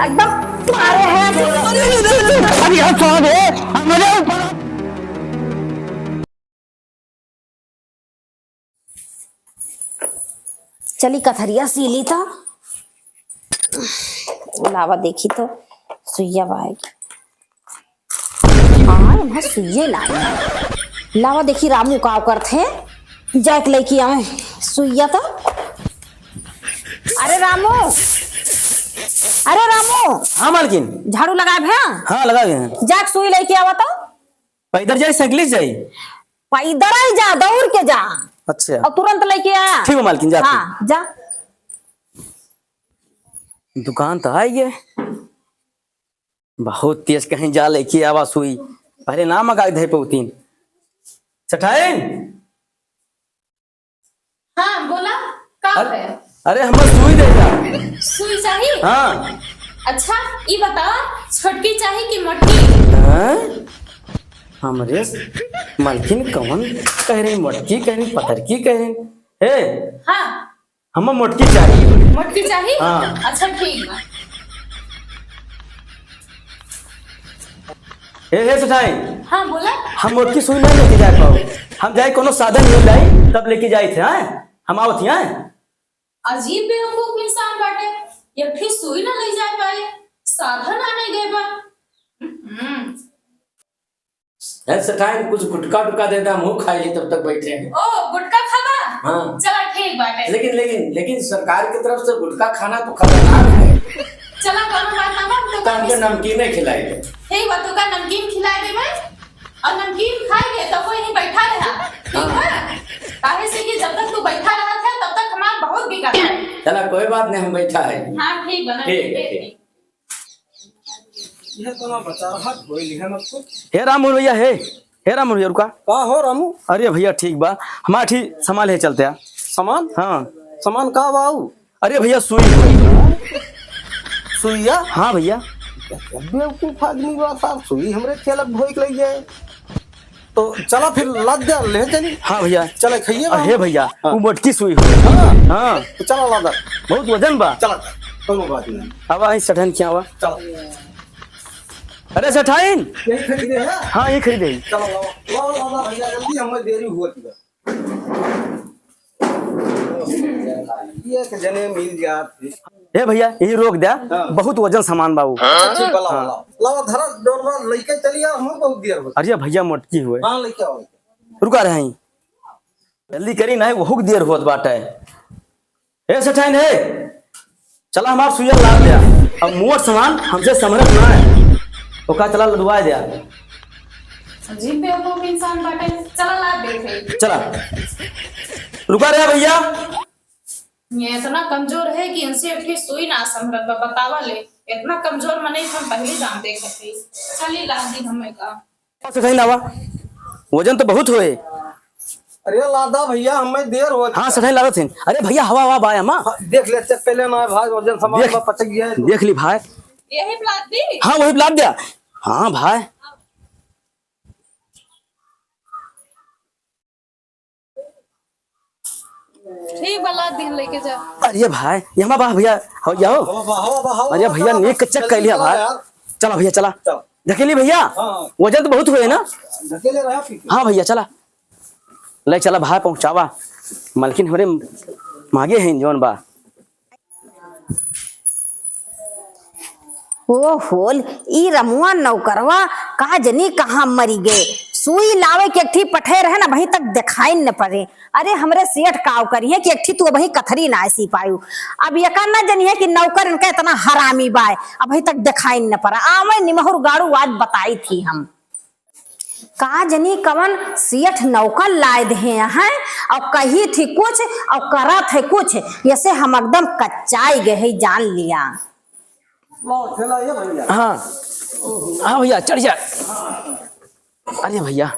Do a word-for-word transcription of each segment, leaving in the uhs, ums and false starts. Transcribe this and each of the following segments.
एकदम तुम्हारे है। अरे यार, साहब है, हमारे ऊपर। चली कथरिया सी ली तो। लावा देखी तो सुइया बाय। हाँ, इन्हें सुइये लाए। लावा देखी रामू का करत है, जाके लेके आवे सुइया तो। अरे रामू, अरे रामू। हाँ मालकिन। झाड़ू लगाए भैया। हाँ, लगा गए हैं। जाके सुई लेके आवा तो। पैदल जाई, साइकिल से जाई? पैदल ही जा, दौड़ के जा। अच्छा। और तुरंत लेके आ। ठीक है मालकिन, जाते। हाँ, जा। दुकान तो आई है। बहुत तेज, कहीं जा लेके आवा सुई, पहले ना मंगा के धे पौतीन। सेठाइन। हाँ, बोला, का अरे, है? अरे, हमर सुई दे जा। सुई चाही? हाँ। अच्छा, ई बता, छोटकी चाही कि मोटकी? हाँ? हमरे मालकिन कौन कह रही, मोटकी कह रही, पतरकी कह रही? हे? हाँ। हमें मोटकी चाही। मोटकी चाही? हाँ। अच्छा, ठीक बा। ए, हे सेठाइन। हाँ, बोला। हम मोटकी सुई ना लेके जाए पाओ। हम जाए कोनो साधन मिल जाए, तब लेके जाए थे, हैं? हम आवत ही, हैं? अजीब बेवकूफ इंसान बाटे, एक ठे सुई ना ले जाए पाए, साधन आने गए बा। हम्म। है सेठाइन, कुछ गुटखा टुका दे दे, हम खाई ली, तब तक बैठे हैं। ओ, गुटखा खाबा? हाँ। चला, ठीक बाटे। लेकिन, लेकिन, लेकिन सरकार की तरफ से गुटखा खाना तो खतरनाक है। चला, कोनो बात ना बा, हम तो तो हमके नमकीन ही खिलाई दे। ठीक बा, तो का नमकीन खिलाई दे मैं? और नमकीन खाई के तो कोई नहीं बैठा रहा, ठीक हाँ। बा? काहे से कि जब तक तू बैठा रहा था, तब तक हमार बहुत बिगड़ है। चला, कोई बात नहीं, हम बैठा है। हाँ, ठीक बा ना, ठीक है, ठीक है, ठीक। ठीक। ये तो ना बता रहा, धोई लिहन अब तो। हे रामू भैया, हे, हे रामू भैया, रुका। का हो रामू? अरे भैया, ठीक बा, हमार ठी सामान ले चलते हैं। सामान? हाँ। सामान का बाऊ? अरे भैया, सुई। सुइया? हाँ भैया। बेवकूफ आदमी बा साहब, सुई हमरे खेलत धोई के ले जाए। तो चला फिर लाद दे, ले चली। हाँ भैया। चला खाइए अरे बाबू। भैया, हाँ। वो मोटकी सुई हो। हाँ। हाँ। तो चला लाद दे। बहुत वजन बा। चला, कोनो बात नहीं। अब आई सेठाइन क्या हुआ? चला। अरे सेठाइन। यही खरीदे हैं? हाँ, यही खरीदे हैं। चला लाओ, लाओ, लाओ, लाओ भैया, जल्दी, हमें देरी हुआ थी। एक जने मिल जात। ए भैया, यही रोक द्या, हाँ। बहुत वजन सामान बाबू। अच्छा, ठीक बा, लावा, हाँ। लावा, लावा, धरा, डोलवा, लइके चली यार, हम बहुत देर हो। अरे भैया, मोटकी हुए। हाँ, लइके आओ। रुका रहे हैं। जल्दी करी, नहीं, बहुत देर होत बाटे। ए सेठाइन, हे, चला हमार सुइया लाद द्या। अब मोट सामान हमसे संभरत ना है, ओका चला लदवाए द्या। अजीब बेवकूफ इंसान बाटे, चला लाद दे थे। चला, रुका रहे भैया। ये इतना कमजोर है कि इनसे एक ठे सुई ना संभरत बा, बतावा ले। इतना कमजोर मनई हम पहली दाम देखे थे। चली लाद दी हमें का। से कहीं लावा, वजन तो बहुत होए। अरे लादा भैया, हमें देर होत हाँ, है। सठाई लागत है। अरे भैया, हवा, हवा बाय, अम्मा। हाँ, देख ले, चेक कर लेना है भाई, वजन सामान देख, में पटक गया है तो। देख ली भाई। यही प्लाट दी? हाँ, वही प्लाट दिया। हाँ भाई। ठीक बा, लाद दिन लेके जा। अरे भाई, ये हमारा बा भैया, हो जाओ। हवा बा, हवा बा, हवा अरे बा, भैया, हवा बा, नीक चेक कर लिया भाई। यार। चला भैया, चला। चल। ढकेली भैया, हाँ। वजन तो बहुत हुए ना। ढकेले रहा फिर। हाँ भैया, चला। ले चला भाई, पहुँचावा। मलकिन हमरे मागे हैं जौन बा। ओ होल, ई रमुआ नौकरवा का जनी कहाँ मरी गए। सुई लावे के एक ठी पठे रहे ना, वहीं तक दिखाई न पड़े। अरे हमरे सेठ काव करिहे कि एक ठी तू अबहीं कथरी नाय सी पायू। अब यका न जनिहे कि नौकर इनका इतना हरामी बाय, अबहीं तक दिखाई न पड़ा। आवे निमहुर गाड़ू आज बताई थी हम। का जनी कवन सेठ नौकर लाय देहे हैं, और कही थी कुछ और करत है कुछ, यसे हम एकदम कच्चाई गए है, जान लिया। लाओ, थैला ये भैया। हाँ, हाँ भैया, चढ़ जा। अरे भैया,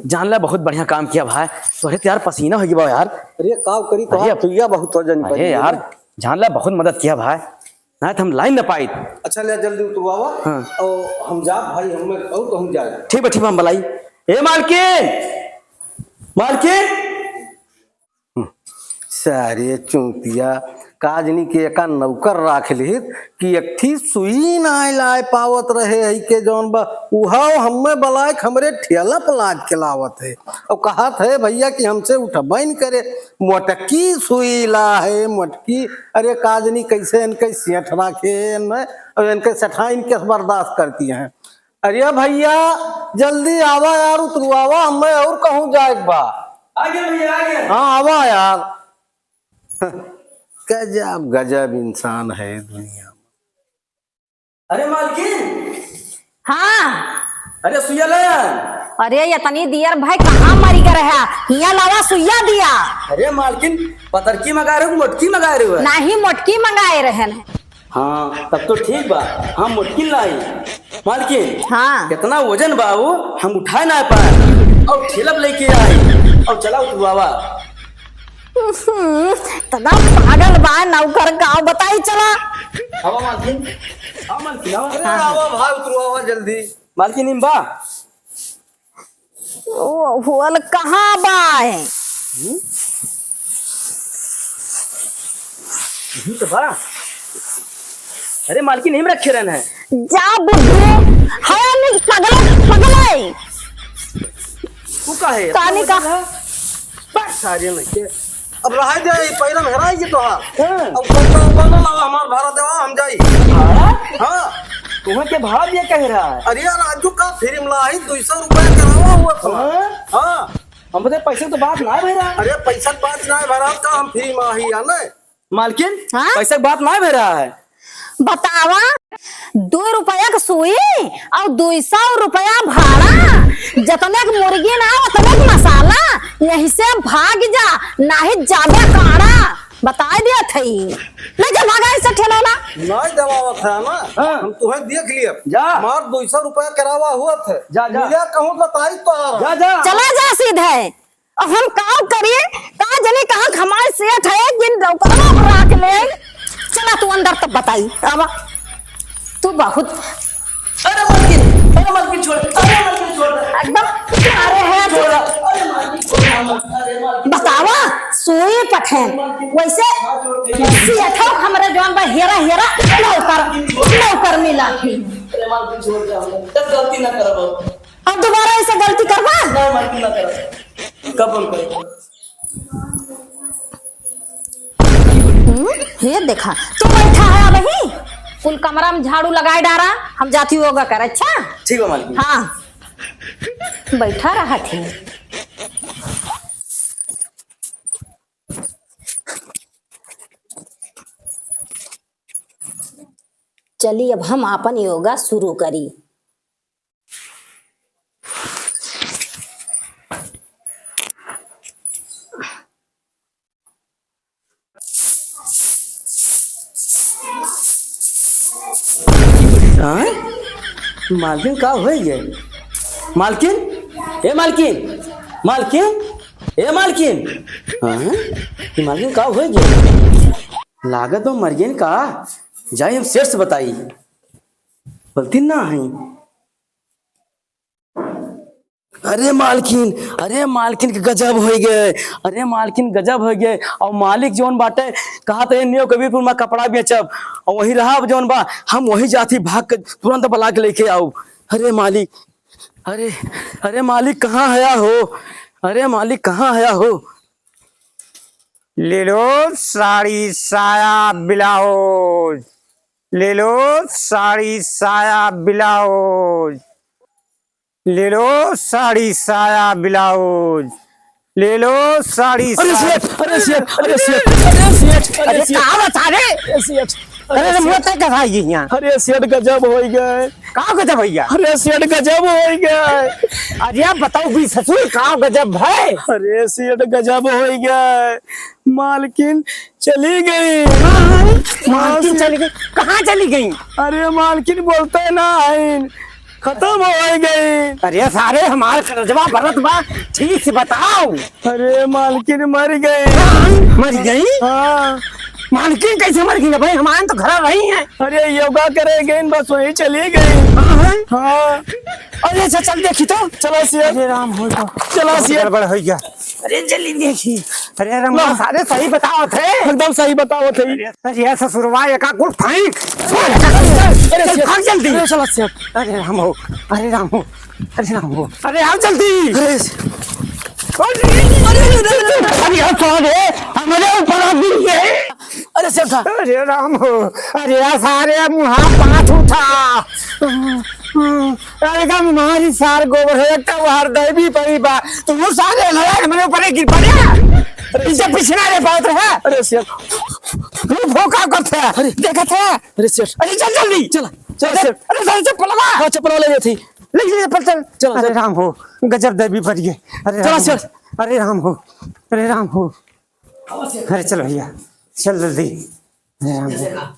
जान ला बहुत बढ़िया काम किया भाई, तोहरे तो यार पसीना हो गया यार। अरे का करी, अरे, तोहार सुइया बहुत वजन अरे पड़ी है यार, ना। जान ला बहुत मदद किया भाई। ना तो हम लाइन ना पाई। अच्छा, ले जल्दी उतरवावा। हाँ। और हम जा भाई, हम और कहूँ जाए। ठीक बा, ठीक बा, हम बुलाई। ए मालकिन, मालकिन। हम्म, सारे चूतिया, काजनी के एका नौकर राख लिहित कि एक ठी सुई नाय लाय पावत रहे, हई के जौन बा, उहाव हम्मे बलाय के हमरे ठेला पर लाद के लावत है। और कहत है भैया कि हमसे उठबे न करे, मोटकी सुई ला है, मोटकी। अरे काजनी कैसे इनके सेठ राखे, इनमें, और इनके सेठाइन के बर्दाश्त करती हैं। अरे भैया, जल्दी आवा यार, उतरवावा, हमें और कहूँ जाए के बा। आ गया भैया, आ गया। हाँ, आवा यार। गजब, गजब इंसान है दुनिया में। अरे मालकिन। हाँ। अरे सुइया ले। अरे, इतनी दियर भाई कहाँ मरी कर है? हियाँ लावा सुइया दिया। अरे मालकिन, पतरकी मंगाए रहे हो, मोटकी मंगाए रहे हो? नहीं, मोटकी मंगाए रहे हैं। हाँ, तब तो ठीक बा, हम मोटकी लाई। मालकिन, हाँ। कितना वजन बा वो, हम उठाए ना पाए। और ठेला पे लेके आई, और चला उतरवावा। हम्म, तना पागल बा नौकर का, बताई चला। आवा मालकिन, आवा मालकिन, आवा। अरे आवा भाई, उतरवावा जल्दी। मालकिन, इम बा। ओ, होल कहाँ बा है? हम्म? यही तो बा। अरे मालकिन, इम रखे रहन है। जा बुद्धू, है नहीं पगला, पगला है। तू का है? कानी का? बस सारे नहीं के। अब रहा दे, ये पैरम हेराई के तोहार। हाँ। अब कौन सा बना लावा हमार भाड़ा देवा, हम जाई। भाड़ा? हाँ। तुम्हें के भाड़ा दिया कह रहा है? अरे यार, राजू का फिल्म लाई, दो सौ रुपया करावा हुआ था। हाँ? हाँ। हम बता, पैसे तो बात ना भरा। अरे, पैसा के बात ना भरा, का हम फिल्म आई है ना? मालकिन, हाँ? पैसा के बात ना भरा है। बतावा, दो रुपया के सुई और दो सौ रुपया भाड़ा, जतने के मुर्गी ना, उतने के मसाला, यहीं से भाग जा, नाही जाबे काड़ा। बताए दिया थई। ले जा, भागा इसे ठेलौना। नहीं देवावत है ना, हाँ। हम तुहे देख लिए। जा। मार दो सौ रुपया करावा हुआ थे। जा, जा। मिला कहूँ बताई तो आ रहा। जा, जा। चला जा सीधे। अब हम का करी? का जनी कहाँ हमार सेठ है, जिन डौकरवा पर राख ले। चला तू अंदर तब बताई। आवा। तू बहुत अरे मालकिन, अरे मालकिन छोड़, अरे मालकिन छोड़। एकदम प्यारे है। छोड़, अरे मालकिन छोड़, अरे मालकिन। बतावा, सुई पठेन। वैसे सेठ है हमरे जौन बा हेरा हेरा नौकर, नौकर मिला थी। अरे मालकिन छोड़ दे, हम तब गलती ना करब। अब दोबारा ऐसे गलती करबा? ना मालकिन ना करब। कब हम करेंगे? हम्म, ये देखा, तू बैठा है अबही, कुल कमरा में झाड़ू लगाए डारा, हम जाती योगा कर, अच्छा? ठीक बा मालकिन। हाँ, बैठा रहा थे। चली, अब हम आपन योगा शुरू करी। आय? मालकिन का होइ गए? मालकिन? ए मालकिन? मालकिन? ए मालकिन? आय? ई मालकिन का होइ गए? लागत बा मर गइन का? जाई हम सेठ से बताई। बोलती ना है। अरे मालकिन, अरे मालकिन के गजब होइ गए, अरे मालकिन गजब होइ गए। और मालिक जौन बाटे, कहा तो ये न्यू कबीरपुर में कपड़ा बेचब, और वही रहा जौन बा, हम वही जाती भाग के तुरंत बुला के लेके आउब। अरे मालिक, अरे, अरे मालिक कहाँ हया हो, अरे मालिक कहाँ हया हो? ले लो साड़ी साया ब्लाउज, ले लो साड़ी साया ब्लाउज। ले लो साड़ी साया ब्लाउज, ले लो साड़ी अरे साया। सेठ, अरे सेठ, अरे सेठ, अरे सेठ, अरे अरे सेठ। का बता रे? अरे सेठ, अरे अरे रे, सेठ। मुँह तक कथा ये यहाँ। अरे सेठ, गजब होइ गए। का गजब भैया? अरे सेठ, गजब होइ गए। अरे आप बताओ भी ससुर, का गजब है? अरे सेठ, गजब होइ गए। मालकिन चली गई। हाँ, मालकिन हाँ, चली गई। कहाँ चली गई? अरे मालकिन बोलते ना आइन, खतम होइ गई। अरे सारे हमार करजवा भरत बा, ठीक से बताओ। अरे मालकिन मर गई। हाँ, मर गई? हाँ। मालकिन कैसे मर गई भाई? हमारे तो घर रही है। अरे योगा करे गई, बस वही चली गई। हाँ, है? हाँ। अरे अच्छा चल देखी तो। चला सेठ। अरे राम हो तो। चला सेठ। गड़बड़ होइ गया। अरे जल्दी देखी। अरे राम, ला। सारे सही बतावत है। एकदम सही बतावत है। अरे, अरे ससुरवा एका कुल फेंक। अरे चल, सेठ, भाग जल्दी। अरे चला सेठ। अरे राम हो, अरे राम हो, अरे राम हो, अरे आओ जल्दी। अरे, अरे, अरे, अरे, अरे, सारे हमरे ऊपर आ गिर गए। अरे सेठ। अरे राम हो, अरे सारे मुहा पाँच उठा। अरे का मारी सार गोबर है, एक तो हर दैवी परी बा। तू सारे लड़ाई हमरे ऊपर ही गिर पड़े। अरे इसे पीछे ना रे पावत रहा। अरे सेठ। वो भोका करते हैं। अरे। देखत है। अरे सेठ। अरे चल जल्दी। चला, चला अरे, सेठ। अरे सारे चप्पल लगा। हाँ, चप्पल लगा लेते। ले ले चप्पल चल। चला, अरे चला। राम हो, गजब दैवी परी है। अरे चला राम हो। सेठ। अरे राम हो, अरे राम हो। अरे चल भैया, चल जल्दी। अरे राम हो।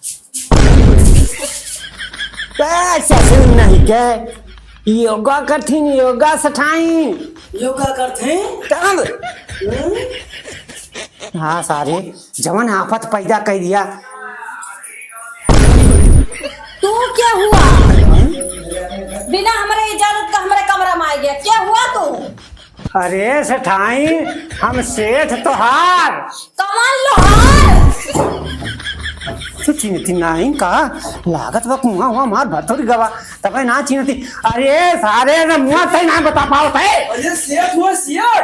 ए, ससुर नहीं के, योगा करथिन, योगा सठाई। योगा करथिन? तब? हम्म? हाँ सारे, जवन आफत पैदा कर दिया। तू क्या हुआ? बिना हमरे इजाजत का हमरे कमरा में आ गया, क्या हुआ तू? अरे सेठाई, हम सेठ तोहार। कमल लोहार। तू चिन्हती नाहीं का? लागत बा कुआं हुआ मार भतुर गवा, तबे ना चिन्हती। अरे सारे रमुआ तै ना बता पावत है। अरे सेठ हुआ सेठ।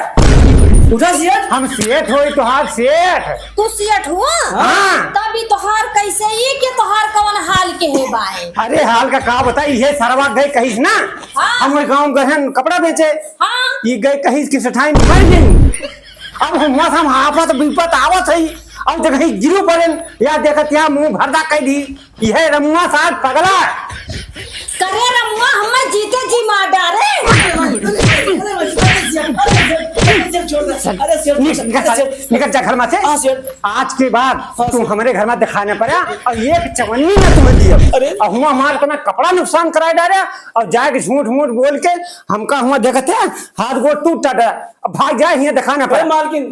उठा सेठ। हम सेठ होई तोहार सेठ। तू सेठ हुआ? हाँ। तब ई तोहार कैसे, ई के तोहार कवन हाल के है बाए? अरे हाल का का बताई, ये सरवा गए कहिस ना। हाँ। हम वही गाँव गए हैं कपड़ा बेचे। हाँ। ई गए कहिस कि सेठाई मर गई। अब हम वहाँ से हम आपत विपत आवत है, अब देख ही गिरू पड़ेन, या देखत या मुँह भरदा कह दी, यह रमुआ साथ पगला। करे रमुआ, हमें जीते जी मार डारे। अरे सेठ, निक-, निकल जा, निकल जा घर में से। हाँ सेठ। आज के बाद हाँ, तू सेठ। हमरे घर में दिखाने पड़ा और एक चवन्नी ना तुम्हें दिया। अरे। और हुआ हमारा इतना कपड़ा नुकसान कराए डारे और जाके झूठ मूठ बोल के हमका हुआ देखते हैं, हाथ गोड़ टूट टाटा, अब भाग जाए, हियाँ दिखाना अरे पड़ा। मालकिन,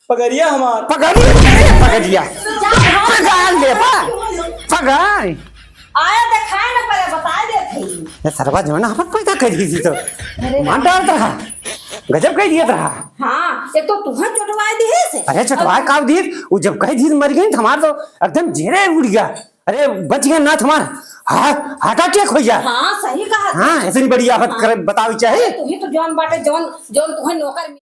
पगरिया हमार। पगरिया, पगरिया। पगार ले बा, पगार। आया देखाए ना पड़े, बताए देत है। ये सरवा जमाना हमार पैदा कर दी थी तो। अरे मार डालत रहा, गजब कर दिया रहा। हाँ, ये तो तुहर चोटवाए दी है से। अरे चोटवाए का दी, वो जब कह दी मर गई तो हमार तो एकदम जेरे उड़ गया। अरे बच गया ना तुम्हार, हा-, heart attack हो गया। हाँ, सही कहा। हाँ, इतनी बड़ी आफत हाँ। कर बतावे चाहे। अरे, तू ही तो जौन बाटे, जौन, जौन तुहर नौकर